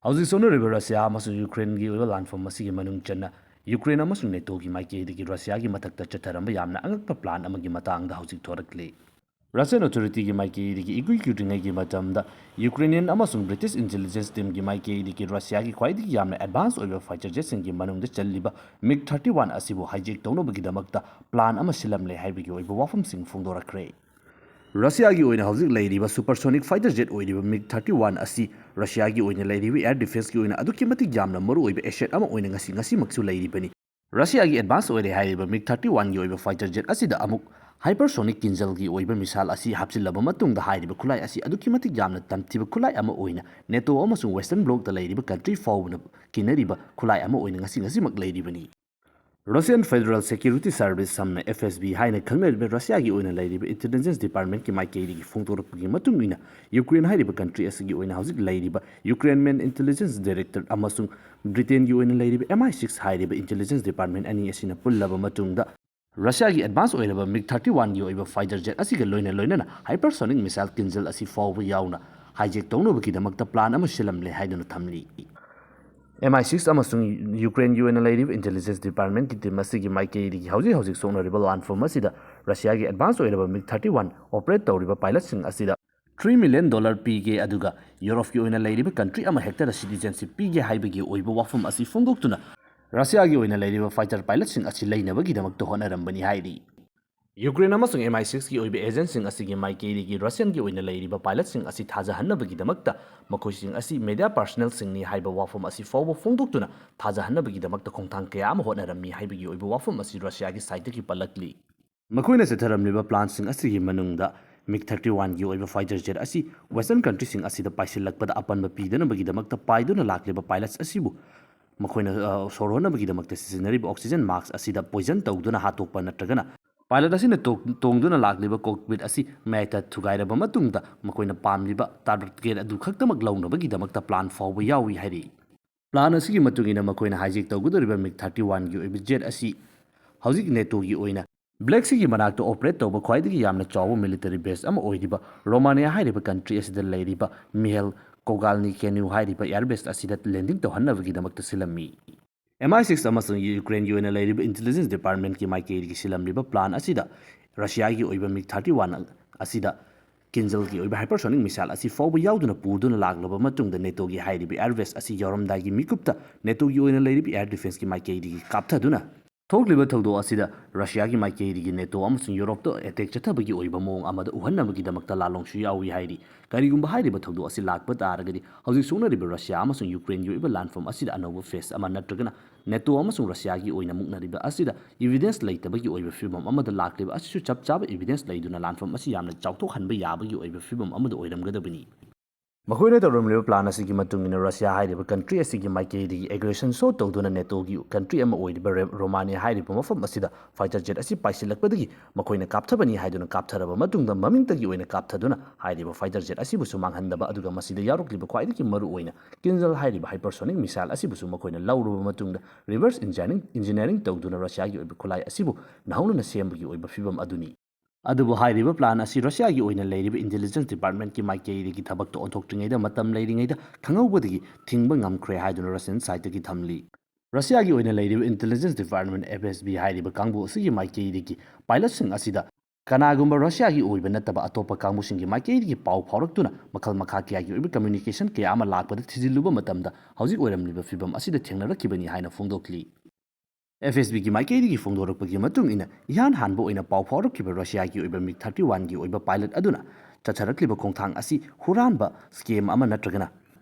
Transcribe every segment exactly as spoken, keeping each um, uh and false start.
ꯍꯧꯖꯤꯛ ꯁꯣꯛꯅꯔꯤꯕ ꯔꯁꯤꯌꯥ ꯑꯃꯁꯨꯡ ꯌꯨꯀ꯭ꯔꯦꯟꯒꯤ ꯑꯣꯏꯕ ꯂꯥꯟꯐꯝ ꯑꯁꯤꯒꯤ ꯃꯅꯨꯡ ꯆꯟꯅ ꯌꯨꯀ꯭ꯔꯦꯟ ꯑꯃꯁꯨꯡ ꯅꯦꯇꯣꯒꯤ ꯃꯥꯏꯀꯩꯗꯒꯤ ꯔꯁꯤꯌꯥꯒꯤ ꯃꯊꯛꯇ ꯆꯠꯊꯔꯝꯕ ꯌꯥꯝꯅ ꯑꯉꯛꯄ ꯄ꯭ꯂꯥꯟ ꯑꯃꯒꯤ ꯃꯇꯥꯡꯗ ꯍꯧꯖꯤꯛ ꯊꯣꯔꯛꯂꯤ꯫ ꯔꯁꯤꯌꯥꯟ ꯑꯣꯊꯣꯔꯤꯇꯤꯒꯤ ꯃꯥꯏꯀꯩꯗꯒꯤ ꯏꯀꯨꯏ ꯀꯨꯏꯗ꯭ꯔꯤꯉꯩꯒꯤ ꯃꯇꯝꯗ ꯌꯨꯀ꯭ꯔꯦꯅꯤꯌꯟ ꯑꯃꯁꯨꯡ ꯕ꯭ꯔꯤꯇꯤꯁ ꯏꯟꯇꯦꯂꯤꯖꯦꯟꯁ ꯇꯤꯝꯒꯤ ꯃꯥꯏꯀꯩꯗꯒꯤ ꯔꯁꯤꯌꯥꯒꯤ ꯈ꯭ꯋꯥꯏꯗꯒꯤ ꯌꯥꯝꯅ ꯑꯦꯗꯚꯥꯟꯁ ꯑꯣꯏꯕ ꯐꯥꯏꯇꯔ ꯖꯦꯠꯁꯤꯡꯒꯤ ꯃꯅꯨꯡꯗ ꯆꯜꯂꯤꯕ ꯃꯤꯒ ꯊꯥꯔꯇꯤ ꯋꯥꯟ ꯑꯁꯤꯕꯨ ꯍꯥꯏꯖꯦꯛ ꯇꯧꯅꯕꯒꯤꯗꯃꯛꯇ ꯄ꯭ꯂꯥꯟ ꯑꯃ ꯁꯤꯜꯂꯝꯂꯦ ꯍꯥꯏꯕꯒꯤ ꯑꯣꯏꯕ ꯋꯥꯐꯝꯁꯤꯡ ꯐꯣꯡꯗꯣꯔꯛꯈ꯭ꯔꯦ꯫ ꯔꯁꯤꯌꯥꯒꯤ ꯑꯣꯏꯅ ꯍꯧꯖꯤꯛ ꯂꯩꯔꯤꯕ ꯁꯨꯄꯔꯁꯣꯅꯤꯛ ꯐꯥꯏꯇꯔ ꯖꯦꯠ ꯑꯣꯏꯔꯤꯕ ꯃꯤꯒ ꯊꯥꯔꯇꯤ ꯋꯥꯟ ꯑꯁꯤ ꯔꯁꯤꯌꯥꯒꯤ ꯑꯣꯏꯅ ꯂꯩꯔꯤꯕ ꯑꯦꯌꯔ ꯗꯤꯐꯦꯟꯁꯀꯤ ꯑꯣꯏꯅ ꯑꯗꯨꯛꯀꯤ ꯃꯇꯤꯛ ꯌꯥꯝꯅ ꯃꯔꯨꯑꯣꯏꯕ ꯑꯦꯁꯦꯠ ꯑꯃ ꯑꯣꯏꯅ ꯉꯁꯤ ꯉꯁꯤꯃꯛꯁꯨ ꯂꯩꯔꯤꯕꯅꯤ꯫ ꯔꯁꯤꯌꯥꯒꯤ ꯑꯦꯗꯚꯥꯟꯁ ꯑꯣꯏꯔꯦ ꯍꯥꯏꯔꯤꯕ ꯃꯤꯒ ꯊꯥꯔꯇꯤ ꯋꯥꯟꯒꯤ ꯑꯣꯏꯕ ꯐꯥꯏꯇꯔ ꯖꯦꯠ ꯑꯁꯤꯗ ꯑꯃꯨꯛ ꯍꯥꯏꯄꯔꯁꯣꯅꯤꯛ ꯀꯤꯟꯖꯜꯒꯤ ꯑꯣꯏꯕ ꯃꯤꯁꯥꯏꯜ ꯑꯁꯤ ꯍꯥꯞꯆꯤꯜꯂꯕ ꯃꯇꯨꯡꯗ ꯍꯥꯏꯔꯤꯕ ꯈꯨꯠꯂꯥꯏ ꯑꯁꯤ ꯑꯗꯨꯛꯀꯤ ꯃꯇꯤꯛ ꯌꯥꯝꯅ ꯇꯝꯊꯤꯕ ꯈꯨꯠꯂꯥꯏ ꯑꯃ ꯑꯣꯏꯅ ꯅꯦꯇꯣ ꯑꯃꯁꯨꯡ ꯋꯦꯁꯇꯔꯟ ꯕ꯭ꯂꯣꯛꯇ ꯂꯩꯔꯤꯕ ꯀꯟꯇ꯭ꯔꯤ ꯐꯥꯎꯕꯅ ꯀꯤꯅꯔꯤꯕ ꯈꯨꯠꯂꯥꯏ ꯑꯃ ꯑꯣꯏꯅ ꯉꯁꯤ ꯉꯁꯤꯃꯛ ꯂꯩꯔꯤꯕꯅꯤ꯫ ꯔꯁꯤꯌꯟ ꯐꯦꯗꯔꯦꯜ ꯁꯦꯀ꯭ꯌꯨꯔꯤꯇꯤ ꯁꯔꯚꯤꯁ ꯁꯝꯅ ꯑꯦꯐ ꯑꯦꯁ ꯕꯤ ꯍꯥꯏꯅ ꯈꯪꯅꯔꯤꯕ ꯔꯁꯤꯌꯥꯒꯤ ꯑꯣꯏꯅ ꯂꯩꯔꯤꯕ ꯏꯟꯇꯦꯂꯤꯖꯦꯟꯁ ꯗꯤꯄꯥꯔꯠꯃꯦꯟꯠꯀꯤ ꯃꯥꯏꯀꯩꯗꯒꯤ ꯐꯣꯡꯗꯣꯔꯛꯄꯒꯤ ꯃꯇꯨꯡ ꯏꯟꯅ ꯌꯨꯀ꯭ꯔꯦꯟ ꯍꯥꯏꯔꯤꯕ ꯀꯟꯇ꯭ꯔꯤ ꯑꯁꯤꯒꯤ ꯑꯣꯏꯅ ꯍꯧꯖꯤꯛ ꯂꯩꯔꯤꯕ ꯌꯨꯀ꯭ꯔꯦꯟꯃꯦꯟ ꯏꯟꯇꯦꯂꯤꯖꯦꯟꯁ ꯗꯥꯏꯔꯦꯛꯇꯣꯔꯦꯠ ꯑꯃꯁꯨꯡ ꯕ꯭ꯔꯤꯇꯦꯟꯒꯤ ꯑꯣꯏꯅ ꯂꯩꯔꯤꯕ ꯑꯦꯝ ꯑꯥꯏ ꯁꯤꯛꯁ ꯍꯥꯏꯔꯤꯕ ꯏꯟꯇꯦꯂꯤꯖꯦꯟꯁ ꯗꯤꯄꯥꯔꯠꯃꯦꯟꯠ ꯑꯅꯤ ꯑꯁꯤꯅ ꯄꯨꯜꯂꯕ ꯃꯇꯨꯡꯗ ꯔꯁꯤꯌꯥꯒꯤ ꯑꯦꯗꯚꯥꯟꯁ ꯑꯣꯏꯔꯕ ꯃꯤꯒ ꯊꯥꯔꯇꯤ ꯋꯥꯟꯒꯤ ꯑꯣꯏꯕ ꯐꯥꯏꯇꯔ ꯖꯦꯠ ꯑꯁꯤꯒ ꯂꯣꯏꯅ ꯂꯣꯏꯅꯅ ꯍꯥꯏꯄꯔꯁꯣꯅꯤꯛ ꯃꯤꯁꯥꯏꯜ ꯀꯤꯟꯖꯜ ꯑꯁꯤ ꯐꯥꯎꯕ ꯌꯥꯎꯅ ꯍꯥꯏꯖꯦꯛ ꯇꯧꯅꯕꯒꯤꯗꯃꯛꯇ ꯄ꯭ꯂꯥꯟ ꯑꯃ ꯁꯤꯜꯂꯝꯂꯦ ꯍꯥꯏꯗꯨꯅ ꯊꯝꯂꯤ꯫ ꯑꯦꯝ ꯑꯥꯏ ꯁꯤꯛꯁ ꯑꯃꯁꯨꯡ ꯌꯨꯀ꯭ꯔꯦꯟꯒꯤ ꯑꯣꯏꯅ ꯂꯩꯔꯤꯕ ꯏꯟꯇꯦꯂꯤꯖꯦꯟꯁ ꯗꯤꯄꯥꯔꯠꯃꯦꯟꯠꯀꯤ ꯇꯤꯝ ꯑꯁꯤꯒꯤ ꯃꯥꯏꯀꯩꯗꯒꯤ ꯍꯧꯖꯤꯛ ꯍꯧꯖꯤꯛ ꯁꯣꯛꯅꯔꯤꯕ ꯂꯥꯟꯐꯝ ꯑꯁꯤꯗ ꯔꯁꯤꯌꯥꯒꯤ ꯑꯦꯗꯚꯥꯟꯁ ꯑꯣꯏꯔꯕ ꯃꯤꯒ ꯊꯥꯔꯇꯤ ꯋꯥꯟ ꯑꯣꯄꯔꯦꯠ ꯇꯧꯔꯤꯕ ꯄꯥꯏꯂꯠꯁꯤꯡ ꯑꯁꯤꯗ ꯊ꯭ꯔꯤ ꯃꯤꯂꯤꯌꯟ ꯗꯣꯂꯔ ꯄꯤꯒꯦ, ꯑꯗꯨꯒ ꯌꯨꯔꯣꯞꯀꯤ ꯑꯣꯏꯅ ꯂꯩꯔꯤꯕ ꯀꯟꯇ꯭ꯔꯤ ꯑꯃ ꯍꯦꯛꯇꯗ ꯁꯤꯇꯤꯖꯦꯟꯁꯤꯞ ꯄꯤꯒꯦ ꯍꯥꯏꯕꯒꯤ ꯑꯣꯏꯕ ꯋꯥꯐꯝ ꯑꯁꯤ ꯐꯣꯡꯗꯣꯛꯇꯨꯅ ꯔꯁꯤꯌꯥꯒꯤ ꯑꯣꯏꯅ ꯂꯩꯔꯤꯕ ꯐꯥꯏꯇꯔ ꯄꯥꯏꯂꯠꯁꯤꯡ ꯑꯁꯤ ꯂꯩꯅꯕꯒꯤꯗꯃꯛꯇ ꯍꯣꯠꯅꯔꯝꯕꯅꯤ ꯍꯥꯏꯔꯤ꯫ ꯌꯨꯀ꯭ꯔꯦꯟ ꯑꯃꯁꯨꯡ ꯑꯦꯝ ꯑꯥꯏ ꯁꯤꯛꯁꯀꯤ ꯑꯣꯏꯕ ꯑꯦꯖꯦꯟꯠꯁꯤꯡ ꯑꯁꯤꯒꯤ ꯃꯥꯏꯀꯩꯗꯒꯤ ꯔꯁꯤꯌꯟꯒꯤ ꯑꯣꯏꯅ ꯂꯩꯔꯤꯕ ꯄꯥꯏꯂꯠꯁꯤꯡ ꯑꯁꯤ ꯊꯥꯖꯍꯟꯅꯕꯒꯤꯗꯃꯛꯇ ꯃꯈꯣꯏꯁꯤꯡ ꯑꯁꯤ ꯃꯦꯗꯤꯌꯥ ꯄꯥꯔꯁꯅꯦꯜꯁꯤꯡꯅꯤ ꯍꯥꯏꯕ ꯋꯥꯐꯝ ꯑꯁꯤ ꯐꯥꯎꯕ ꯐꯣꯡꯗꯣꯛꯇꯨꯅ ꯊꯥꯖꯍꯟꯅꯕꯒꯤꯗꯃꯛꯇ ꯈꯣꯡꯊꯥꯡ ꯀꯌꯥ ꯑꯃ ꯍꯣꯠꯅꯔꯝꯃꯤ ꯍꯥꯏꯕꯒꯤ ꯑꯣꯏꯕ ꯋꯥꯐꯝ ꯑꯁꯤ ꯔꯁꯤꯌꯥꯒꯤ ꯁꯥꯏꯠꯇꯒꯤ ꯄꯜꯂꯛꯂꯤ꯫ ꯃꯈꯣꯏꯅ ꯆꯠꯊꯔꯝꯂꯤꯕ ꯄ꯭ꯂꯥꯟꯁꯤꯡ ꯑꯁꯤꯒꯤ ꯃꯅꯨꯡꯗ ꯃꯤꯒ ꯊꯥꯔꯇꯤ ꯋꯥꯟꯒꯤ ꯑꯣꯏꯕ ꯐꯥꯏꯇꯔ ꯖꯦꯠ ꯑꯁꯤ ꯋꯦꯁꯇꯔꯟ ꯀꯟꯇ꯭ꯔꯤꯁꯤꯡ ꯑꯁꯤꯗ ꯄꯥꯏꯁꯤꯜꯂꯛꯄꯗ ꯑꯄꯟꯕ ꯄꯤꯗꯅꯕꯒꯤꯗꯃꯛꯇ ꯄꯥꯏꯗꯨꯅ ꯂꯥꯛꯂꯤꯕ ꯄꯥꯏꯂꯠꯁ ꯑꯁꯤꯕꯨ ꯃꯈꯣꯏꯅ, ꯑ, ꯁꯣꯔ ꯍꯣꯟꯅꯕꯒꯤꯗꯃꯛꯇ ꯁꯤꯖꯤꯟꯅꯔꯤꯕ ꯑꯣꯛꯁꯤꯖꯦꯟ ꯃꯥꯛꯁ ꯑꯁꯤꯗ ꯄꯣꯏꯖꯟ ꯇꯧꯗꯨꯅ ꯍꯥꯠꯇꯣꯛꯄ ꯅꯠꯇ꯭ꯔꯒꯅ ꯄꯥꯏꯂꯠ ꯑꯁꯤꯅ ꯇꯣꯡ-, ꯇꯣꯡꯗꯨꯅ ꯂꯥꯛꯂꯤꯕ ꯀꯣꯛꯄꯤꯠ ꯑꯁꯤ ꯃꯌꯥꯏꯗ ꯊꯨꯒꯥꯏꯔꯕ ꯃꯇꯨꯡꯗ ꯃꯈꯣꯏꯅ ꯄꯥꯝꯂꯤꯕ ꯇꯥꯔꯒꯦꯠ ꯑꯗꯨ ꯈꯛꯇꯃꯛ ꯂꯧꯅꯕꯒꯤꯗꯃꯛꯇ ꯄ꯭ꯂꯥꯟ ꯐꯥꯎꯕ ꯌꯥꯎꯏ ꯍꯥꯏꯔꯤ꯫ ꯄ꯭ꯂꯥꯟ ꯑꯁꯤꯒꯤ ꯃꯇꯨꯡ ꯏꯟꯅ ꯃꯈꯣꯏꯅ ꯍꯥꯏꯖꯦꯛ ꯇꯧꯒꯗꯧꯔꯤꯕ ꯃꯤꯒ ꯊꯥꯔꯇꯤ ꯋꯥꯟꯒꯤ ꯑꯣꯏꯕ ꯖꯦꯠ ꯑꯁꯤ ꯍꯧꯖꯤꯛ ꯅꯦꯇꯣꯒꯤ ꯑꯣꯏꯅ ꯕ꯭ꯂꯦꯛ ꯁꯤꯒꯤ ꯃꯅꯥꯛꯇ ꯑꯣꯄꯔꯦꯠ ꯇꯧꯕ ꯈ꯭ꯋꯥꯏꯗꯒꯤ ꯌꯥꯝꯅ ꯆꯥꯎꯕ ꯃꯤꯂꯤꯇꯔꯤ ꯕꯦꯁ ꯑꯃ ꯑꯣꯏꯔꯤꯕ ꯔꯣꯃꯥꯅꯤꯌꯥ ꯍꯥꯏꯔꯤꯕ ꯀꯟꯇ꯭ꯔꯤ ꯑꯁꯤꯗ ꯂꯩꯔꯤꯕ ꯃꯤꯍꯦꯜ ꯀꯣꯒꯥꯜꯅꯤ ꯀꯦꯅ꯭ꯌꯨ ꯍꯥꯏꯔꯤꯕ air base ꯑꯁꯤꯗ landing ꯇꯧꯍꯟꯅꯕꯒꯤꯗꯗꯛꯇ ꯁꯤꯜꯂꯝꯃꯤ꯫ ꯑꯦꯝ ꯑꯥꯏ ꯁꯤꯛꯁ ꯑꯃꯁꯨꯡ ꯌꯨꯀ꯭ꯔꯦꯟꯒꯤ ꯑꯣꯏꯅ ꯂꯩꯔꯤꯕ intelligence department ꯀꯤ ꯃꯥꯏꯀꯩꯗꯒꯤ ꯁꯤꯜꯂꯝꯂꯤꯕ plan ꯑꯁꯤꯗ ꯔꯁꯤꯌꯥꯒꯤ ꯑꯣꯏꯕ ꯃꯤꯒ ꯊꯥꯔꯇꯤ ꯋꯥꯟ ꯑꯁꯤꯗ ꯀꯤꯟꯖꯜꯒꯤ ꯑꯣꯏꯕ hypersonic missile ꯑꯁꯤ ꯐꯥꯎꯕ ꯌꯥꯎꯗꯨꯅ ꯄꯨꯗꯨꯅ ꯂꯥꯛꯂꯕ ꯃꯇꯨꯡꯗ ꯅꯦꯇꯣꯒꯤ ꯍꯥꯏꯔꯤꯕ air base ꯑꯁꯤ ꯌꯧꯔꯝꯗꯥꯏꯒꯤ ꯃꯤꯀꯨꯞꯇ ꯅꯦꯇꯣꯒꯤ ꯑꯣꯏꯅ ꯂꯩꯔꯤꯕ air defence ꯀꯤ ꯃꯥꯏꯀꯩꯗꯒꯤ ꯀꯥꯞꯊꯗꯨꯅ ꯊꯣꯛꯂꯤꯕ ꯊꯧꯗꯣꯛ ꯑꯁꯤꯗ ꯔꯁꯤꯌꯥꯒꯤ ꯃꯥꯏꯀꯩꯗꯒꯤ ꯅꯦꯇꯣ ꯑꯃꯁꯨꯡ ꯌꯨꯔꯣꯞꯇ attack ꯆꯠꯊꯕꯒꯤ ꯑꯣꯏꯕ ꯃꯑꯣꯡ ꯑꯃꯗ ꯎꯍꯟꯅꯕꯒꯤꯗꯃꯛꯇ ꯂꯥꯟꯂꯣꯡꯁꯨ ꯌꯥꯎꯏ ꯍꯥꯏꯔꯤ꯫ ꯀꯔꯤꯒꯨꯝꯕ ꯍꯥꯏꯔꯤꯕ ꯊꯧꯗꯣꯛ ꯑꯁꯤ ꯂꯥꯛꯄ ꯇꯥꯔꯒꯗꯤ ꯍꯧꯖꯤꯛ ꯁꯣꯛꯅꯔꯤꯕ ꯔꯁꯤꯌꯥ ꯑꯃꯁꯨꯡ ꯌꯨꯀ꯭ꯔꯦꯟꯒꯤ ꯑꯣꯏꯕ ꯂꯥꯟꯐꯝ ꯑꯁꯤꯗ ꯑꯅꯧꯕ phase ꯑꯃ ꯅꯠꯇ꯭ꯔꯒꯅ ꯅꯦꯇꯣ ꯑꯃꯁꯨꯡ ꯔꯁꯤꯌꯥꯒꯤ ꯑꯣꯏꯅ ꯃꯨꯛꯅꯔꯤꯕ ꯑꯁꯤꯗ evidence ꯂꯩꯇꯕꯒꯤ ꯑꯣꯏꯕ ꯐꯤꯕꯝ ꯑꯃꯗ ꯂꯥꯛꯂꯤꯕ ꯑꯁꯤꯁꯨ ꯆꯞ ꯆꯥꯕ evidence ꯂꯩꯗꯨꯅ ꯂꯥꯟꯐꯝ ꯑꯁꯤ ꯌꯥꯝꯅ ꯆꯥꯎꯊꯣꯛꯍꯟꯕ ꯌꯥꯕꯒꯤ ꯑꯣꯏꯕ ꯐꯤꯕꯝ ꯑꯃꯗ ꯑꯣꯏꯔꯝꯒꯗꯕꯅꯤ꯫ ꯃꯈꯣꯏꯅ ꯇꯧꯔꯝꯂꯤꯕ plan ꯑꯁꯤꯒꯤ ꯃꯇꯨꯡ ꯏꯟꯅ ꯔꯁꯤꯌꯥ ꯍꯥꯏꯔꯤꯕ country ꯑꯁꯤꯒꯤ ꯃꯥꯏꯀꯩꯗꯒꯤ aggression show ꯇꯧꯗꯨꯅ ꯅꯦꯇꯣꯒꯤ country ꯑꯃ ꯑꯣꯏꯔꯤꯕ ꯔꯦ-, ꯔꯣꯃꯥꯅꯤꯌꯥ ꯍꯥꯏꯔꯤꯕ ꯃꯐꯝ ꯑꯁꯤꯗ fighter jet ꯑꯁꯤ ꯄꯥꯏꯁꯤꯜꯂꯛꯄꯗꯒꯤ ꯃꯈꯣꯏꯅ ꯀꯥꯞꯊꯕꯅꯤ ꯍꯥꯏꯗꯨꯅ ꯀꯥꯞꯊꯔꯕ ꯃꯇꯨꯡꯗ ꯃꯃꯤꯡꯇꯒꯤ ꯑꯣꯏꯅ ꯀꯥꯞꯊꯗꯨꯅ ꯍꯥꯏꯔꯤꯕ fighter jet ꯑꯁꯤꯕꯨꯁꯨ ꯃꯥꯡꯍꯟꯗꯕ ꯑꯗꯨꯒ ꯃꯁꯤꯗ ꯌꯥꯎꯔꯛꯂꯤꯕ ꯈ꯭ꯋꯥꯏꯗꯒꯤ ꯃꯔꯨ ꯑꯣꯏꯅ ꯀꯤꯟꯖꯜ ꯍꯥꯏꯔꯤꯕ hypersonic missile ꯑꯁꯤꯕꯨꯁꯨ ꯃꯈꯣꯏꯅ ꯂꯧꯔꯕ ꯃꯇꯨꯡꯗ reverse engineering, engineering ꯇꯧꯗꯨꯅ ꯔꯁꯤꯌꯥꯒꯤ ꯑꯣꯏꯕ ꯈꯨꯠꯂꯥꯏ ꯑꯁꯤꯕꯨ ꯅꯧꯍꯧꯅꯅ ꯁꯦꯝꯕꯒꯤ ꯑꯣꯏꯕ ꯐꯤꯕꯝ ꯑꯗꯨꯅꯤ꯫ ꯑꯗꯨꯕꯨ ꯍꯥꯏꯔꯤꯕ plan ꯑꯁꯤ ꯔꯁꯤꯌꯥꯒꯤ ꯑꯣꯏꯅ ꯂꯩꯔꯤꯕ intelligence department ꯀꯤ ꯃꯥꯏꯀꯩꯗꯒꯤ ꯊꯕꯛꯇ ꯑꯣꯟꯊꯣꯛꯇ꯭ꯔꯤꯉꯩꯗ ꯃꯇꯝ ꯂꯩꯔꯤꯉꯩꯗ ꯈꯪꯍꯧꯕꯗꯒꯤ ꯊꯤꯡꯕ ꯉꯝꯈ꯭ꯔꯦ ꯍꯥꯏꯗꯨꯅ Russian side ꯇꯒꯤ ꯊꯝꯂꯤ꯫ ꯔꯁꯤꯌꯥꯒꯤ ꯑꯣꯏꯅ ꯂꯩꯔꯤꯕ intelligence department F S B ꯍꯥꯏꯔꯤꯕ ꯀꯥꯡꯕꯨ ꯑꯁꯤꯒꯤ ꯃꯥꯏꯀꯩꯗꯒꯤ pilot ꯁꯤꯡ ꯑꯁꯤꯗ ꯀꯅꯥꯒꯨꯝꯕ ꯔꯁꯤꯌꯥꯒꯤ ꯑꯣꯏꯕ ꯅꯠꯇꯕ ꯑꯇꯣꯞꯄ ꯀꯥꯡꯕꯨꯁꯤꯡꯒꯤ ꯃꯥꯏꯀꯩꯗꯒꯤ ꯄꯥꯎ ꯐꯥꯎꯔꯛꯇꯨꯅ ꯃꯈꯜ ꯃꯈꯥ ꯀꯌꯥꯒꯤ ꯑꯣꯏꯕ communication ꯀꯌꯥ ꯑꯃ ꯂꯥꯛꯄꯗ ꯊꯤꯖꯤꯜꯂꯨꯕ ꯃꯇꯝꯗ ꯍꯧꯖꯤꯛ ꯑꯣꯏꯔꯝꯂꯤꯕ ꯐꯤꯕꯝ ꯑꯁꯤꯗ ꯊꯦꯡꯅꯔꯛꯈꯤꯕꯅꯤ ꯍꯥꯏꯅ ꯐꯣꯡꯗꯣꯛꯂꯤ꯫ F S B ꯒꯤ ꯃꯥꯏꯀꯩꯗꯒꯤ ꯐꯣꯡꯗꯣꯔꯛꯄꯒꯤ ꯃꯇꯨꯡ ꯏꯟꯅ, ꯏꯍꯥꯟ ꯍꯥꯟꯕ ꯑꯣꯏꯅ ꯄꯥꯎ ꯐꯥꯎꯔꯛꯈꯤꯕ ꯔꯁꯤꯌꯥꯒꯤ ꯑꯣꯏꯕ ꯃꯤꯒ ꯊꯥꯔꯇꯤ ꯋꯥꯟꯒꯤ ꯑꯣꯏꯕ pilot ꯑꯗꯨꯅ ꯆꯠꯊꯔꯛꯂꯤꯕ ꯈꯣꯡꯊꯥꯡ ꯑꯁꯤ ꯍꯨꯔꯥꯟꯕ scam ꯑꯃ ꯅꯠꯇ꯭ꯔꯒꯅ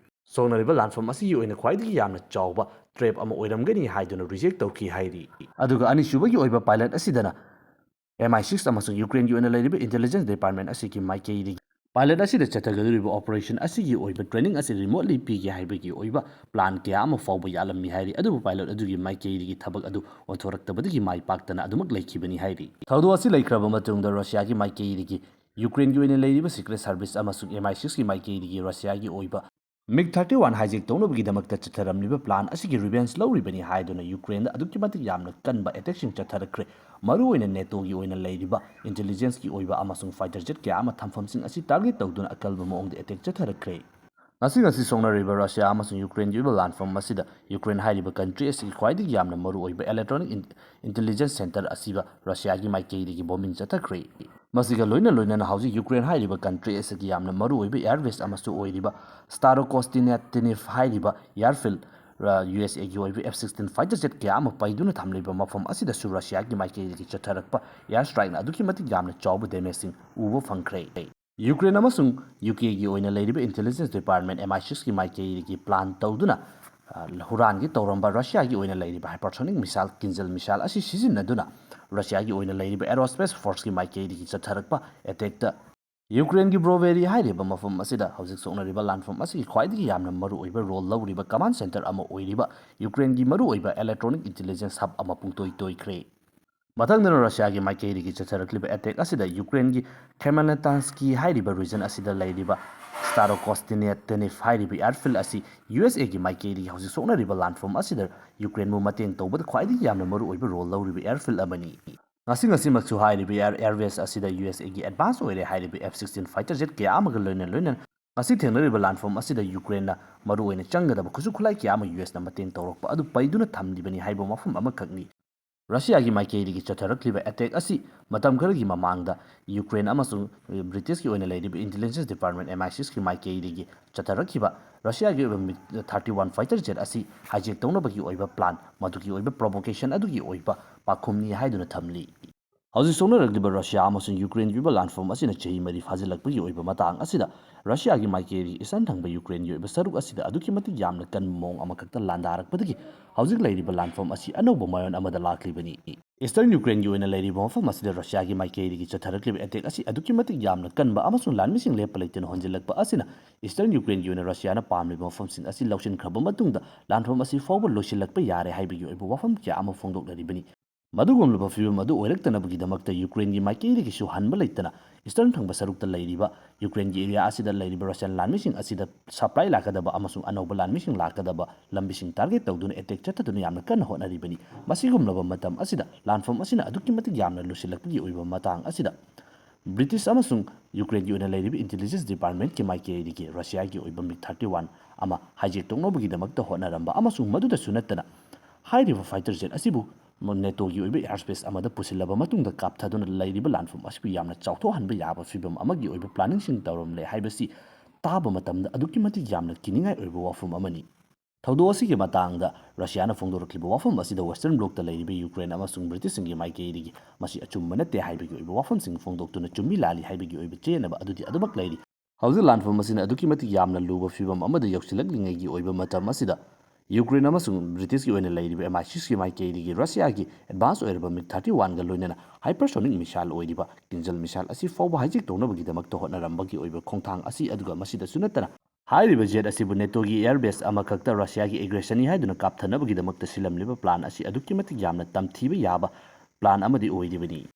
ꯁꯣꯛꯅꯔꯤꯕ ꯂꯥꯟꯐꯝ ꯑꯁꯤꯒꯤ ꯑꯣꯏꯅ ꯈ꯭ꯋꯥꯏꯗꯒꯤ ꯌꯥꯝꯅ ꯆꯥꯎꯕ trap ꯑꯃ ꯑꯣꯏꯔꯝꯒꯅꯤ ꯍꯥꯏꯗꯨꯅ reject ꯇꯧꯈꯤ ꯍꯥꯏꯔꯤ꯫ ꯑꯗꯨꯒ ꯑꯅꯤꯁꯨꯕꯒꯤ ꯑꯣꯏꯕ pilot ꯑꯁꯤꯗꯅ M I six ꯑꯃꯁꯨꯡ ꯌꯨꯀ꯭ꯔꯦꯟꯒꯤ ꯑꯣꯏꯅ ꯂꯩꯔꯤꯕ intelligence department ꯑꯁꯤꯒꯤ ꯃꯥꯏꯀꯩꯗꯒꯤ pilot ꯑꯁꯤꯗ ꯆꯠꯊꯒꯗꯧꯔꯤꯕ operation ꯑꯁꯤꯒꯤ ꯑꯣꯏꯕ training ꯑꯁꯤ remotely ꯄꯤꯒꯦ ꯍꯥꯏꯕꯒꯤ ꯑꯣꯏꯕ plan ꯀꯌꯥ ꯑꯃ ꯐꯥꯎꯕ ꯌꯥꯠꯂꯝꯃꯤ ꯍꯥꯏꯔꯤ, ꯑꯗꯨꯕꯨ pilot ꯑꯗꯨꯒꯤ ꯃꯥꯏꯀꯩꯗꯒꯤ ꯊꯕꯛ ꯑꯗꯨ ꯑꯣꯟꯊꯣꯔꯛꯇꯕꯗꯒꯤ ꯃꯥꯏ ꯄꯥꯛꯇꯅ ꯑꯗꯨꯃꯛ ꯂꯩꯈꯤꯕꯅꯤ ꯍꯥꯏꯔꯤ꯫ ꯊꯧꯗꯣꯛ ꯑꯁꯤ ꯂꯩꯈ꯭ꯔꯕ ꯃꯇꯨꯡꯗ ꯔꯁꯤꯌꯥꯒꯤ ꯃꯥꯏꯀꯩꯗꯒꯤ ꯌꯨꯀ꯭ꯔꯦꯟꯒꯤ ꯑꯣꯏꯅ ꯂꯩꯔꯤꯕ secret service ꯑꯃꯁꯨꯡ M I six ꯀꯤ ꯃꯥꯏꯀꯩꯗꯒꯤ ꯔꯁꯤꯌꯥꯒꯤ ꯑꯣꯏꯕ MiG thirty one hijack ꯇꯧꯅꯕꯒꯤꯗꯃꯛꯇ ꯆꯠꯊꯔꯝꯂꯤꯕ plan ꯑꯁꯤꯒꯤ revenge ꯂꯧꯔꯤꯕꯅꯤ ꯍꯥꯏꯗꯨꯅ ꯌꯨꯀ꯭ꯔꯦꯟꯗ ꯑꯗꯨꯛꯀꯤ ꯃꯇꯤꯛ ꯌꯥꯝꯅ ꯀꯟꯕ attack ꯁꯤꯡ ꯆꯠꯊꯔꯛꯈ꯭ꯔꯦ꯫ ꯃꯔꯨꯑꯣꯏꯅ ꯅꯦꯇꯣꯒꯤ ꯑꯣꯏꯅ ꯂꯩꯔꯤꯕ intelligence ꯀꯤ ꯑꯣꯏꯕ ꯑꯃꯁꯨꯡ fighter jet ꯀꯌꯥ ꯑꯃ ꯊꯝꯐꯝꯁꯤꯡ ꯑꯁꯤ target ꯇꯧꯗꯨꯅ ꯑꯀꯜꯕ ꯃꯑꯣꯡꯗ attack ꯆꯠꯊꯔꯛꯈ꯭ꯔꯦ꯫ ꯉꯁꯤ ꯉꯁꯤ ꯁꯣꯛꯅꯔꯤꯕ ꯔꯁꯤꯌꯥ ꯑꯃꯁꯨꯡ ꯌꯨꯀ꯭ꯔꯦꯟꯒꯤ ꯑꯣꯏꯕ ꯂꯥꯟꯐꯝ ꯑꯁꯤꯗ ꯌꯨꯀ꯭ꯔꯦꯟ ꯍꯥꯏꯔꯤꯕ ꯀꯟꯇ꯭ꯔꯤ ꯑꯁꯤꯒꯤ ꯈ꯭ꯋꯥꯏꯗꯒꯤ ꯌꯥꯝꯅ ꯃꯔꯨꯑꯣꯏꯕ ꯏꯂꯦꯛꯇ꯭ꯔꯣꯅꯤꯛ ꯏꯟ-, ꯏꯟꯇꯦꯂꯤꯖꯦꯟꯁ ꯁꯦꯟꯇꯔ ꯑꯁꯤꯕ ꯔꯁꯤꯌꯥꯒꯤ ꯃꯥꯏꯀꯩꯗꯒꯤ ꯕꯣꯝꯕꯤꯡ ꯆꯠꯊꯈ꯭ꯔꯦ꯫ ꯃꯁꯤꯒ ꯂꯣꯏꯅ ꯂꯣꯏꯅꯅ ꯍꯧꯖꯤꯛ ꯌꯨꯀ꯭ꯔꯦꯟ ꯍꯥꯏꯔꯤꯕ ꯀꯟꯇ꯭ꯔꯤ ꯑꯁꯤꯒꯤ ꯌꯥꯝꯅ ꯃꯔꯨꯑꯣꯏꯕ ꯏꯌꯥꯔ ꯕꯦꯁ ꯑꯃꯁꯨ ꯑꯣꯏꯔꯤꯕ ꯁ꯭ꯇꯥꯔꯣꯀꯣꯁꯇꯤꯅꯦꯇꯤꯅꯤꯐ ꯍꯥꯏꯔꯤꯕ ꯏꯌꯥꯔꯐꯤꯜ, ꯔ-, ꯌꯨ ꯑꯦꯁ ꯑꯦꯒꯤ ꯑꯣꯏꯕ ꯑꯦꯐ ꯁꯤꯛꯁꯇꯤꯟ ꯐꯥꯏꯇꯔ ꯖꯦꯠ ꯀꯌꯥ ꯑꯃ ꯄꯩꯗꯨꯅ ꯊꯝꯂꯤꯕ ꯃꯐꯝ ꯑꯁꯤꯗꯁꯨ ꯔꯁꯤꯌꯥꯒꯤ ꯃꯥꯏꯀꯩꯗꯒꯤ ꯆꯠꯊꯔꯛꯄ ꯏꯌꯥꯔ ꯁ꯭ꯇ꯭ꯔꯥꯏꯛꯅ ꯑꯗꯨꯛꯀꯤ ꯃꯇꯤꯛ ꯌꯥꯝꯅ ꯆꯥꯎꯕ ꯗꯦꯃꯦꯖꯁꯤꯡ ꯎꯕ ꯐꯪꯈ꯭ꯔꯦ꯫ ꯌꯨꯀ꯭ꯔꯦꯟ ꯑꯃꯁꯨꯡ ꯌꯨ ꯀꯦꯒꯤ ꯑꯣꯏꯅ ꯂꯩꯔꯤꯕ ꯏꯟꯇꯦꯂꯤꯖꯦꯟꯁ ꯗꯤꯄꯥꯔꯠꯃꯦꯟ ꯑꯦꯝ ꯑꯥꯏ ꯁꯤꯛꯁꯀꯤ ꯃꯥꯏꯀꯩꯗꯒꯤ ꯄ꯭ꯂꯥꯟ ꯇꯧꯗꯨꯅ, ꯑ, ꯍꯨꯔꯥꯟꯒꯦ ꯇꯧꯔꯝꯕ ꯔꯁꯤꯌꯥꯒꯤ ꯑꯣꯏꯅ ꯂꯩꯔꯤꯕ ꯍꯥꯏꯄꯔꯁꯣꯅꯤꯛ ꯃꯤꯁꯥꯏꯜ, ꯀꯤꯟꯖꯜ ꯃꯤꯁꯥꯏꯜ ꯑꯁꯤ ꯁꯤꯖꯤꯟꯅꯗꯨꯅ ꯔꯁꯤꯌꯥꯒꯤ ꯑꯣꯏꯅ ꯂꯩꯔꯤꯕ ꯑꯦꯔꯣꯁꯄꯦꯁ ꯐꯣꯔꯁꯀꯤ ꯃꯥꯏꯀꯩꯗꯒꯤ ꯆꯠꯊꯔꯛꯄ ꯑꯦꯇꯦꯛꯇ ꯌꯨꯀ꯭ꯔꯦꯟꯒꯤ ꯕ꯭ꯔꯣꯚꯦꯔꯤ ꯍꯥꯏꯔꯤꯕ ꯃꯐꯝ ꯑꯁꯤꯗ ꯍꯧꯖꯤꯛ ꯁꯣꯛꯅꯔꯤꯕ ꯂꯥꯟꯐꯝ ꯑꯁꯤꯒꯤ ꯈ꯭ꯋꯥꯏꯗꯒꯤ ꯌꯥꯝꯅ ꯃꯔꯨꯑꯣꯏꯕ ꯔꯣꯜ ꯂꯧꯔꯤꯕ ꯀꯃꯥꯟ ꯁꯦꯟꯇꯔ ꯑꯃ ꯑꯣꯏꯔꯤꯕ ꯌꯨꯀ꯭ꯔꯦꯟꯒꯤ ꯃꯔꯨꯑꯣꯏꯕ ꯏꯂꯦꯛꯇ꯭ꯔꯣꯅꯤꯛ ꯏꯟꯇꯦꯂꯤꯖꯦꯟꯁ ꯍꯕ ꯑꯃ ꯄꯨꯡꯇꯣꯏ ꯇꯣꯏꯈ꯭ꯔꯦ꯫ ꯃꯊꯪꯗꯅ ꯔꯁꯤꯌꯥꯒꯤ ꯃꯥꯏꯀꯩꯗꯒꯤ ꯆꯠꯊꯔꯛꯂꯤꯕ ꯑꯦꯇꯦꯛ ꯑꯁꯤꯗ ꯌꯨꯀ꯭ꯔꯦꯟꯒꯤ ꯈꯦꯃꯦꯂꯦꯇꯥꯟꯁꯀꯤ ꯍꯥꯏꯔꯤꯕ ꯔꯤꯖꯟ ꯑꯁꯤꯗ ꯂꯩꯔꯤꯕ ꯁ꯭ꯇꯥꯔꯣꯀꯣꯁꯇꯤꯅꯦꯇꯤꯅꯤꯐ ꯍꯥꯏꯔꯤꯕ ꯑꯦꯌꯔꯐꯤꯜ ꯑꯁꯤ ꯌꯨ ꯑꯦꯁ ꯑꯦꯒꯤ ꯃꯥꯏꯀꯩꯗꯒꯤ ꯍꯧꯖꯤꯛ ꯁꯣꯛꯅꯔꯤꯕ ꯂꯥꯟꯐꯝ ꯑꯁꯤꯗ ꯌꯨꯀ꯭ꯔꯦꯟꯕꯨ ꯃꯇꯦꯡ ꯇꯧꯕꯗ ꯈ꯭ꯋꯥꯏꯗꯒꯤ ꯌꯥꯝꯅ ꯃꯔꯨꯑꯣꯏꯕ ꯔꯣꯜ ꯂꯧꯔꯤꯕ ꯑꯦꯌꯔꯐꯤꯜ ꯑꯃꯅꯤ꯫ ꯉꯁꯤ ꯉꯁꯤꯃꯛꯁꯨ ꯍꯥꯏꯔꯤꯕ ꯑꯦꯌꯔ, ꯑꯦꯌꯔꯕꯦꯁ ꯑꯁꯤꯗ ꯌꯨ ꯑꯦꯁ ꯑꯦꯒꯤ ꯑꯦꯗꯚꯥꯟꯁ ꯑꯣꯏꯔꯦ ꯍꯥꯏꯔꯤꯕ ꯑꯦꯐ ꯁꯤꯛꯁꯇꯤꯟ ꯐꯥꯏꯇꯔ ꯖꯦꯠ ꯀꯌꯥ ꯑꯃꯒ ꯂꯣꯏꯅ ꯂꯣꯏꯅꯅ ꯉꯁꯤ ꯊꯦꯡꯅꯔꯤꯕ ꯂꯥꯟꯐꯝ ꯑꯁꯤꯗ ꯌꯨꯀ꯭ꯔꯦꯟꯅ ꯃꯔꯨꯑꯣꯏꯅ ꯆꯪꯒꯗꯕ ꯈꯨꯠꯁꯨ ꯈꯨꯠꯂꯥꯏ ꯀꯌꯥ ꯑꯃ ꯌꯨ ꯑꯦꯁꯅ ꯃꯇꯦꯡ ꯇꯧꯔꯛꯄ ꯑꯗꯨ ꯄꯩꯗꯨꯅ ꯊꯝꯂꯤꯕꯅꯤ ꯍꯥꯏꯕ ꯋꯥꯐꯝ ꯑꯃꯈꯛꯅꯤ꯫ ꯔꯁꯤꯌꯥꯒꯤ ꯃꯥꯏꯀꯩꯗꯒꯤ ꯆꯠꯊꯔꯛꯂꯤꯕ ꯑꯦꯇꯦꯛ ꯑꯁꯤ ꯃꯇꯝ ꯈꯔꯒꯤ ꯃꯃꯥꯡꯗ ꯌꯨꯀ꯭ꯔꯦꯟ ꯑꯃꯁꯨꯡ ꯕ꯭ꯔꯤꯇꯤꯁꯀꯤ ꯑꯣꯏꯅ ꯂꯩꯔꯤꯕ ꯏꯟꯇꯦꯂꯤꯖꯦꯟꯁ ꯗꯤꯄꯥꯔꯠꯃꯦꯟ ꯑꯦꯝ ꯑꯥꯏ ꯁꯤꯛꯁꯀꯤ ꯃꯥꯏꯀꯩꯗꯒꯤ ꯆꯠꯊꯔꯛꯈꯤꯕ ꯔꯁꯤꯌꯥꯒꯤ ꯑꯣꯏꯕ ꯃꯤ ꯊꯥꯔꯇꯤ ꯋꯥꯟ ꯐꯥꯏꯇꯔ ꯖꯦꯠ ꯑꯁꯤ ꯍꯥꯏꯖꯦꯛ ꯇꯧꯅꯕꯒꯤ ꯑꯣꯏꯕ ꯄ꯭ꯂꯥꯟ, ꯃꯗꯨꯒꯤ ꯑꯣꯏꯕ ꯄ꯭ꯔꯣꯚꯣꯀꯦꯁꯟ ꯑꯗꯨꯒꯤ ꯑꯣꯏꯕ ꯄꯥꯎꯈꯨꯝꯅꯤ ꯍꯥꯏꯗꯨꯅ ꯊꯝꯂꯤ꯫ ꯍꯧꯖꯤꯛ ꯁꯣꯛꯅꯔꯛꯂꯤꯕ ꯔꯁꯤꯌꯥ ꯑꯃꯁꯨꯡ ꯌꯨꯀ꯭ꯔꯦꯟꯒꯤ ꯑꯣꯏꯕ ꯂꯥꯟꯐꯝ ꯑꯁꯤꯅ ꯆꯍꯤ ꯃꯔꯤ ꯐꯥꯖꯤꯜꯂꯛꯄꯒꯤ ꯑꯣꯏꯕ ꯃꯇꯥꯡ ꯑꯁꯤꯗ ꯔꯁꯤꯌꯥꯒꯤ ꯃꯥꯏꯀꯩꯗꯒꯤ ꯏꯁꯇꯔꯟ ꯊꯪꯕ ꯌꯨꯀ꯭ꯔꯦꯟꯒꯤ ꯑꯣꯏꯕ ꯁꯔꯨꯛ ꯑꯁꯤꯗ ꯑꯗꯨꯛꯀꯤ ꯃꯇꯤꯛ ꯌꯥꯝꯅ ꯀꯟꯕ ꯃꯑꯣꯡ ꯑꯃꯈꯛꯇ ꯂꯥꯟꯗꯥꯔꯛꯄꯗꯒꯤ ꯍꯧꯖꯤꯛ ꯂꯩꯔꯤꯕ ꯂꯥꯟꯐꯝ ꯑꯁꯤ ꯑꯅꯧꯕ ꯃꯑꯣꯡ ꯑꯃꯗ ꯂꯥꯛꯂꯤꯕꯅꯤ꯫ ꯏꯁꯇꯔꯟ ꯌꯨꯀ꯭ꯔꯦꯟꯒꯤ ꯑꯣꯏꯅ ꯂꯩꯔꯤꯕ ꯃꯐꯝ ꯑꯁꯤꯗ ꯔꯁꯤꯌꯥꯒꯤ ꯃꯥꯏꯀꯩꯗꯒꯤ ꯆꯠꯊꯔꯛꯂꯤꯕ ꯑꯦꯇꯦꯛ ꯑꯁꯤ ꯑꯗꯨꯛꯀꯤ ꯃꯇꯤꯛ ꯌꯥꯝꯅ ꯀꯟꯕ ꯑꯃꯁꯨꯡ ꯂꯥꯟꯃꯤꯁꯤꯡ ꯂꯦꯞꯄ ꯂꯩꯇꯅ ꯍꯣꯟꯖꯤꯜꯂꯛꯄ ꯑꯁꯤꯅ ꯏꯁꯇꯔꯟ ꯌꯨꯀ꯭ꯔꯦꯟꯒꯤ ꯑꯣꯏꯅ ꯔꯁꯤꯌꯥꯅ ꯄꯥꯝꯂꯤꯕ ꯃꯐꯝꯁꯤꯡ ꯑꯁꯤ ꯂꯧꯁꯤꯟꯈ꯭ꯔꯕ ꯃꯇꯨꯡꯗ ꯂꯥꯟꯐꯝ ꯑꯁꯤ ꯐꯥꯎꯕ ꯂꯣꯏꯁꯤꯜꯂꯛꯄ ꯌꯥꯔꯦ ꯍꯥꯏꯕꯒꯤ ꯑꯣꯏꯕ ꯋꯥꯐꯝ ꯀꯌꯥ ꯑꯃ ꯐꯣꯡꯗꯣꯛꯅꯔꯤꯕꯅꯤ꯫ ꯃꯗꯨꯒꯨꯝꯂꯕ ꯐꯤꯚꯝ ꯑꯗꯨ ꯑꯣꯏꯔꯛꯇꯅꯕꯒꯤꯗꯃꯛꯇ ꯌꯨꯀ꯭ꯔꯦꯟꯒꯤ ꯃꯥꯏꯀꯩꯗꯒꯤꯁꯨ ꯍꯟꯕ ꯂꯩꯇꯅ ꯏꯁꯇꯔꯟ ꯊꯪꯕ ꯁꯔꯨꯛꯇ ꯂꯩꯔꯤꯕ ꯌꯨꯀ꯭ꯔꯦꯟꯒꯤ ꯑꯦꯔꯤꯌꯥ ꯑꯁꯤꯗ ꯂꯩꯔꯤꯕ ꯔꯁꯤꯌꯥꯟ ꯂꯥꯟꯃꯤꯁꯤꯡ ꯑꯁꯤꯗ ꯁꯄ꯭ꯂꯥꯏ ꯂꯥꯛꯀꯗꯕ ꯑꯃꯁꯨꯡ ꯑꯅꯧꯕ ꯂꯥꯟꯃꯤꯁꯤꯡ ꯂꯥꯛꯀꯗꯕ ꯂꯝꯕꯤꯁꯤꯡ ꯇꯥꯔꯒꯦꯠ ꯇꯧꯗꯨꯅ ꯑꯦꯇꯦꯛ ꯆꯠꯊꯗꯨꯅ ꯌꯥꯝꯅ ꯀꯟꯅ ꯍꯣꯠꯅꯔꯤꯕꯅꯤ꯫ ꯃꯁꯤꯒꯨꯝꯂꯕ ꯃꯇꯝ ꯑꯁꯤꯗ ꯂꯥꯟꯐꯝ ꯑꯁꯤꯅ ꯑꯗꯨꯛꯀꯤ ꯃꯇꯤꯛ ꯌꯥꯝꯅ ꯂꯨꯁꯤꯜꯂꯛꯄꯒꯤ ꯑꯣꯏꯕ ꯃꯇꯥꯡ ꯑꯁꯤꯗ ꯕ꯭ꯔꯤꯇꯤꯁ ꯑꯃꯁꯨꯡ ꯌꯨꯀ꯭ꯔꯦꯟꯒꯤ ꯑꯣꯏꯅ ꯂꯩꯔꯤꯕ ꯏꯟꯇꯦꯂꯤꯖꯦꯟꯁ ꯗꯤꯄꯥꯔꯠꯃꯦꯟꯠꯀꯤ ꯃꯥꯏꯀꯩꯗꯒꯤ ꯔꯁꯤꯌꯥꯒꯤ ꯑꯣꯏꯕ ꯃꯤꯒ ꯊꯥꯔꯇꯤ ꯋꯥꯟ ꯑꯃ ꯍꯥꯏꯖꯦꯛ ꯇꯧꯅꯕꯒꯤꯗꯃꯛꯇ ꯍꯣꯠꯅꯔꯝꯕ ꯑꯃꯁꯨꯡ ꯃꯗꯨꯗꯁꯨ ꯅꯠꯇꯅ ꯍꯥꯏꯔꯤꯕ ꯐꯥꯏꯇꯔ ꯖꯦꯠ ꯑꯁꯤꯕꯨ ꯅꯦꯇꯣꯒꯤ ꯑꯣꯏꯕ ꯑꯦꯌꯔ ꯁ꯭ꯄꯦꯁ ꯑꯃꯗ ꯄꯨꯁꯤꯜꯂꯕ ꯃꯇꯨꯡꯗ ꯀꯥꯞꯊꯗꯨꯅ ꯂꯩꯔꯤꯕ ꯂꯥꯟꯐꯝ ꯑꯁꯤꯕꯨ ꯌꯥꯝꯅ ꯆꯥꯎꯊꯣꯛꯍꯟꯕ ꯌꯥꯕ ꯐꯤꯚꯝ ꯑꯃꯒꯤ ꯑꯣꯏꯕ ꯄ꯭ꯂꯥꯅꯤꯡꯁꯤꯡ ꯇꯧꯔꯝꯂꯦ ꯍꯥꯏꯕꯁꯤ ꯇꯥꯕ ꯃꯇꯝꯗ ꯑꯗꯨꯛꯀꯤ ꯃꯇꯤꯛ ꯌꯥꯝꯅ ꯀꯤꯅꯤꯡꯉꯥꯏ ꯑꯣꯏꯕ ꯋꯥꯐꯝ ꯑꯃꯅꯤ꯫ ꯊꯧꯗꯣꯛ ꯑꯁꯤꯒꯤ ꯃꯇꯥꯡꯗ ꯔꯁꯤꯌꯥꯅ ꯐꯣꯡꯗꯣꯔꯛꯂꯤꯕ ꯋꯥꯐꯝ ꯑꯁꯤꯗ ꯋꯦꯁꯇꯔꯟ ꯕ꯭ꯂꯣꯛꯇ ꯂꯩꯔꯤꯕ ꯌꯨꯀ꯭ꯔꯦꯟ ꯑꯃꯁꯨꯡ ꯕ꯭ꯔꯤꯇꯤꯁꯁꯤꯡꯒꯤ ꯃꯥꯏꯀꯩꯗꯒꯤ ꯃꯁꯤ ꯑꯆꯨꯝꯕ ꯅꯠꯇꯦ ꯍꯥꯏꯕꯒꯤ ꯑꯣꯏꯕ ꯋꯥꯐꯝꯁꯤꯡ ꯐꯣꯡꯗꯣꯛꯇꯨꯅ ꯆꯨꯝꯃꯤ ꯂꯥꯜꯂꯤ ꯍꯥꯏꯕꯒꯤ ꯑꯣꯏꯕ ꯆꯦꯟꯅꯕ ꯑꯗꯨꯗꯤ ꯑꯗꯨꯃꯛ ꯂꯩꯔꯤ꯫ ꯍꯧꯖꯤꯛ ꯂꯥꯟꯐꯝ ꯑꯁꯤꯅ ꯑꯗꯨꯛꯀꯤ ꯃꯇꯤꯛ ꯌꯥꯝꯅ ꯂꯨꯕ ꯐꯤꯚꯝ ꯑꯃꯗ ꯌꯧꯁꯤꯜꯂꯛꯂꯤꯉꯩꯒꯤ ꯑꯣꯏꯕ ꯃꯇꯝ ꯑꯁꯤꯗ ꯌꯨꯀ꯭ꯔꯦꯟ ꯑꯃꯁꯨꯡ ꯕ꯭ꯔꯤꯇꯤꯁꯀꯤ ꯑꯣꯏꯅ ꯂꯩꯔꯤꯕ ꯑꯦꯝ ꯑꯥꯏ ꯁꯤꯛꯁꯀꯤ ꯃꯥꯏꯀꯩꯗꯒꯤ ꯔꯁꯤꯌꯥꯒꯤ ꯑꯦꯗꯚꯥꯟꯁ ꯑꯣꯏꯔꯕ ꯃꯤꯒ ꯊꯥꯔꯇꯤ ꯋꯥꯟꯒ ꯂꯣꯏꯅꯅ ꯍꯥꯏꯄꯔꯁꯣꯅꯤꯛ ꯃꯤꯁꯥꯏꯜ ꯑꯣꯏꯔꯤꯕ ꯀꯤꯟꯖꯜ ꯃꯤꯁꯥꯏꯜ ꯑꯁꯤ ꯐꯥꯎꯕ ꯍꯥꯏꯖꯦꯛ ꯇꯧꯅꯕꯒꯤꯗꯃꯛꯇ ꯍꯣꯠꯅꯔꯝꯕꯒꯤ ꯑꯣꯏꯕ ꯈꯣꯡꯊꯥꯡ ꯑꯁꯤ, ꯑꯗꯨꯒ ꯃꯁꯤꯗꯁꯨ ꯅꯠꯇꯅ ꯍꯥꯏꯔꯤꯕ ꯖꯦꯠ ꯑꯁꯤꯕꯨ ꯅꯦꯇꯣꯒꯤ ꯑꯦꯌꯔ ꯕꯦꯁ ꯑꯃꯈꯛꯇ ꯔꯁꯤꯌꯥꯒꯤ ꯑꯦꯒ꯭ꯔꯦꯁꯟꯅꯤ ꯍꯥꯏꯗꯨꯅ ꯀꯥꯞꯊꯅꯕꯒꯤꯗꯃꯛꯇ ꯁꯤꯜꯂꯝꯂꯤꯕ ꯄ꯭ꯂꯥꯟ ꯑꯁꯤ ꯑꯗꯨꯛꯀꯤ ꯃꯇꯤꯛ ꯌꯥꯝꯅ ꯇꯝꯊꯤꯕ ꯌꯥꯕ ꯄ꯭ꯂꯥꯟ ꯑꯃꯗꯤ ꯑꯣꯏꯔꯤꯕꯅꯤ꯫